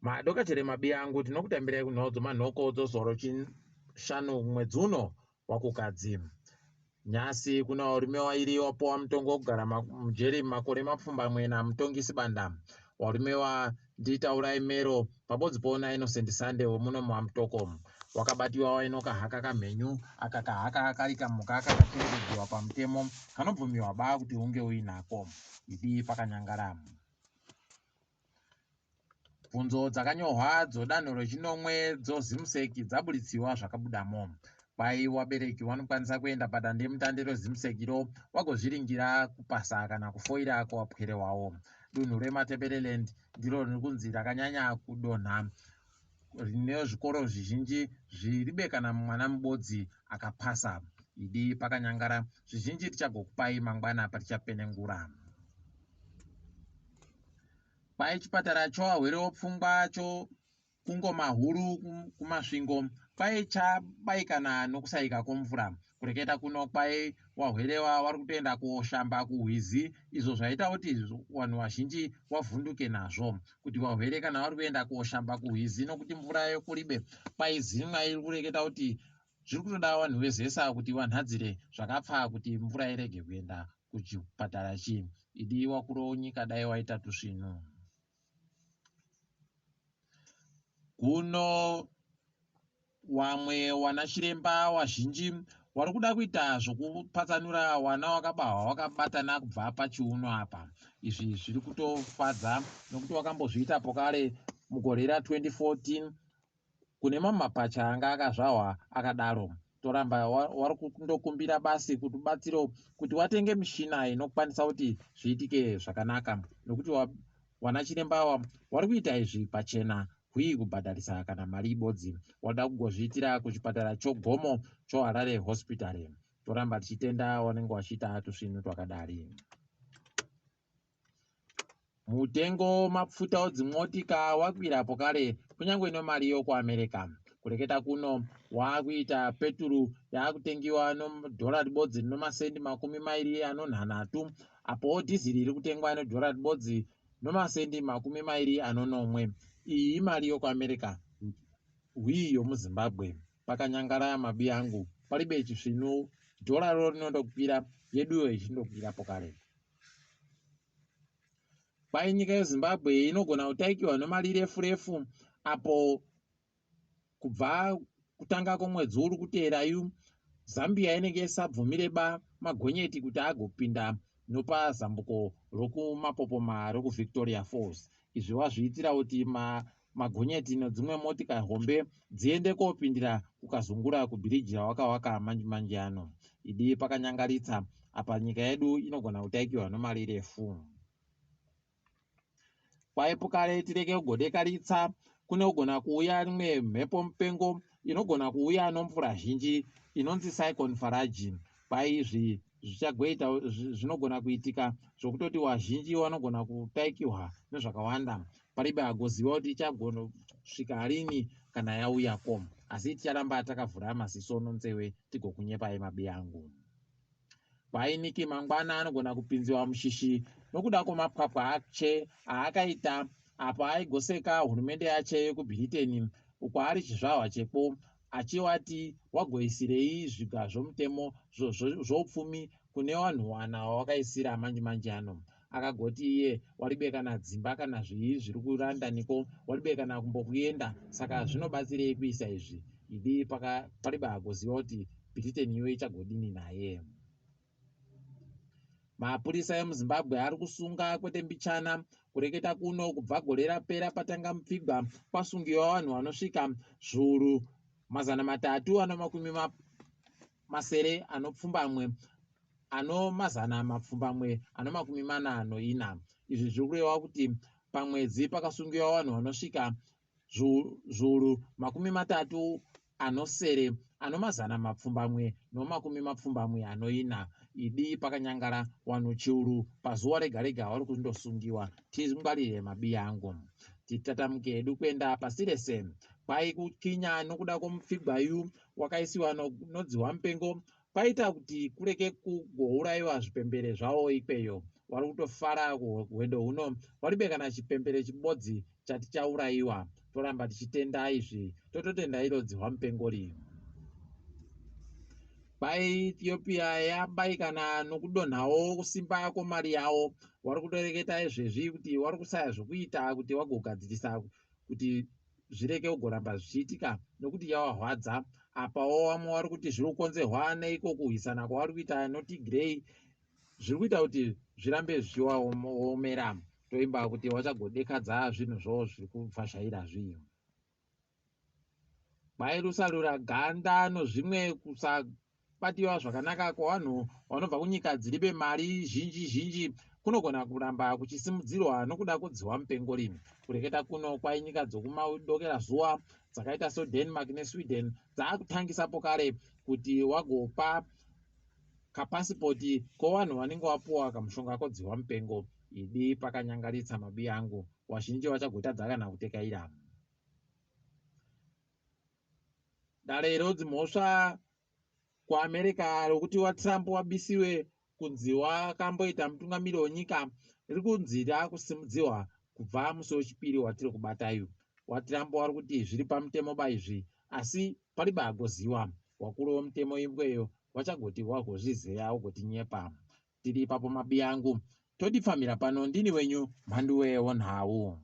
Madokachere mabiyangu tinokutambirai kunhau dzomanhoko dzozuva rochishanu mwedzi uno waKukadzi. Nhasi kuna varume vairi wapuwa mutongo wekugara mujeri makore mapfumbamwe namutongi Sibanda. Varume wa ndiTaurai Mero pabodzi po naInnocent Sande wemuno muaMutoko. Wakabatiwa waino kahaka kamhenyu aka kahaka kari kamhuka kakachengetedzwa pamutemo kanobvumiwa ba kuti unge uinako. Idi pakanyangara. Bvunzo dzakanyorwa dzodanho rechinomwe dzoZimsec dzaburitsidwa zvakabudamo. Kwai wabereki wanokwanisa kuenda padandemutande reZimsec ro wagozviringira kupasa kana kufoira kwawapwere wawo. Dunhu reMatabeleland ndiro riri kunzi rakanyanya kudonha rine zvikoro zvizhinji zviribe kana mwana mubodzi akapasa. Idi pakanyangara zvizhinji tichagokupai mangwana patichapenengura. Kwai chipatara chowahwere wopfungwa cho kuNgomahuru kuMasvingo kwai chabaikana nokusaika kwomvura. Kureketa kuno kwai wahwerewa wari kutoenda koshamba kuhwizi izvo zvaita kuti vanhu vazhinji wavhunduke nazvo kuti wahwere kana vari kuenda koshamba kuhwizi nokuti mvura yokuribe kwai zimwa iri kureketa kuti zviri kutoda vanhu veZESA kuti vanhadzire zvakapfaa kuti mvura irege kuenda kuchipatara chi idi wakuru nyika dai waita tusvinu. Kuno wamwe wana chiremba wazhinji wari kuda kuita zvokupatsanura wana wakabahwa wakabatana kubva pachiuno apa. Izvi zviri kutofadza nokuti wakambozviita pokare mugore ra 2014 Kune mamwe mapatya anga akazvahwa akadaro. Toramba wari kundokumbira basi kuti ubatsiro kuti watenge mishina inokwanisa kuti zviitike zvakanaka nokuti wana chiremba awa wari kuita izvi pachena hwii kubhadharisa kana mari ibodzi wada kugozviitira kuchipatara chogomo choHarare Hospital. Toramba tichitenda wanenge wachiita tusvinu twakadari. Mutengo wemapfuta odzimotika wakwira pokare kunyange nomari yokuAmerica. Kureketa kuno waakuita peturu yaakutengiwa nodhora ribodzi rinomasendi 27 apowo dhiziri iri kutengwa nedhora ribodzi nomasendi 27. Iyi imari yokuAmerica hwii yomuZimbabwe. Pakanyangara mabi angu paribe chisvinu dhora ro rinondokwira yeduyo ichindokwira pokare. Kwai nyika yeZimbabwe inogona kutaikiwa nemari refu refu apo kubva kutanga kwemwedzi uri kuteera yu Zambia inenge isabvumire ba magonyeti kuti agopinda nopazambuko rokumapopoma rokuVictoria Falls. Izvi wazviitira kuti ma magonyeti nedzimwe motika hombe dziende kopindira kuKazungura kubhiriji rawakawaka manji manji ano. Idi pakanyangaritsa apa nyika yedu inogona kutaikiwa nomari refu. Kwaipukare tireke kugodekaritsa kunogona kuuya rimwe mhepo mupengo inogona kuuya nomvura zhinji inonzi Cyclone Faraji. Kwai izvi zvichagoita zvinogona kuitika zvokutoti wazhinji wanogona kutaikiwa nezvakawanda. Paribe agoziva kuti ichagosvika rini kana yauyako. Asi ticharamba takavhura maziso nonzewe tigokunyepai mabiyangu. Kwainiki mangwana anogona kupinziwa mushishi nokuda kwemapwapwa ache aakaita apo aigoseka hurumende yache yekuBhiriteni uko ari chizvarwa chekwo achiwati wagoisirei zviga zvomutemo zvoupfumi kune wanhu wana wawakaisira manji manji ano. Akagoti iye waribe kana dzimba kana zvii zviri kurandaniko waribe kana kumbokuenda saka zvinobatsirei kuisa izvi idi paribe agoziva kuti Britain iyo ichagodini naye. Mapurisa emuZimbabwe ari kusunga kwete mbichana kureketa kuno kubva gore rapera patanga mupfigwa kwasungiwa vanhu vanosvika zviuru 387 44. Izvi zviri kureva kuti pamwedzi pakasungiwa vanhu vanosvika zviuru 36 784. Idi pakanyangara vanhu chiuru pazuva rega rega vari kundosungiwa. Tingwarire mabiya angu titatamuke hedu kuenda pasi rese. Kwai kukinya nokuda kwomupfigwayu wakaisiwa nodzihwa mupengo kwaita kuti kureke kugourayiwa zvipembere zvavo ikweyo. Wari kutofara hwendo huno waribe kana chipembere chibodzi chati chaurayiwa. Toramba tichitenda izvi, tototenda iro dzihwa mupengori. Kwai Ethiopia yabaikana nokudonhawo kusimba kwemari yawo. Wari kutoreketa izvezvi kuti wari kusaya zvokuita kuti wagogadzirisa kuti zvireke kugoramba zvichiitika nokuti yawahwadza. Apawo vamwe vari kuti zviri kukonzerwa neiko kurwisana kwavari kuita noTigray zviri kuita kuti zvirambe zvichivaomera. Toimba kuti wachagodekadza zvinhu zvo zviri kufashaira zvi. Kwairusarura ganda nozvimwe kusabatiwa zvakanaka kwavanhu vanobva kunyika dziribe mari zhinji zhinji kunogona kuramba kuchisimudzirwa nokuda kwedziwa mupengo rimwe. Kureketa kuno kwainyika dzokumadokera zuva dzakaita seDenmark neSweden dzaakutangisapo kare kuti wagopa kapasipoti kovanhu vanenge vapuwa kamushonga kodzihwa mupengo. Idi pakanyangaritsa mabi angu, wazhinji vachagotadza kana kutekaira. Dare rodzimhosva kuAmerica rokuti waTrump wabisiwe kunzi wakamboita mutungamiri wenyika riri kunzi raakusimudziwa kubva musi wechipiri watiri kubata uyu. WaTrump wari kuti zviri pamutemo ba izvi asi paribe agoziwa. Wakuru wemutemo imbweyo wachagoti wagozvizeya wogotinyepa. Tiri ipapo mabi angu. Todipfamira pano ndini wenyu Mhanduwe wonhau.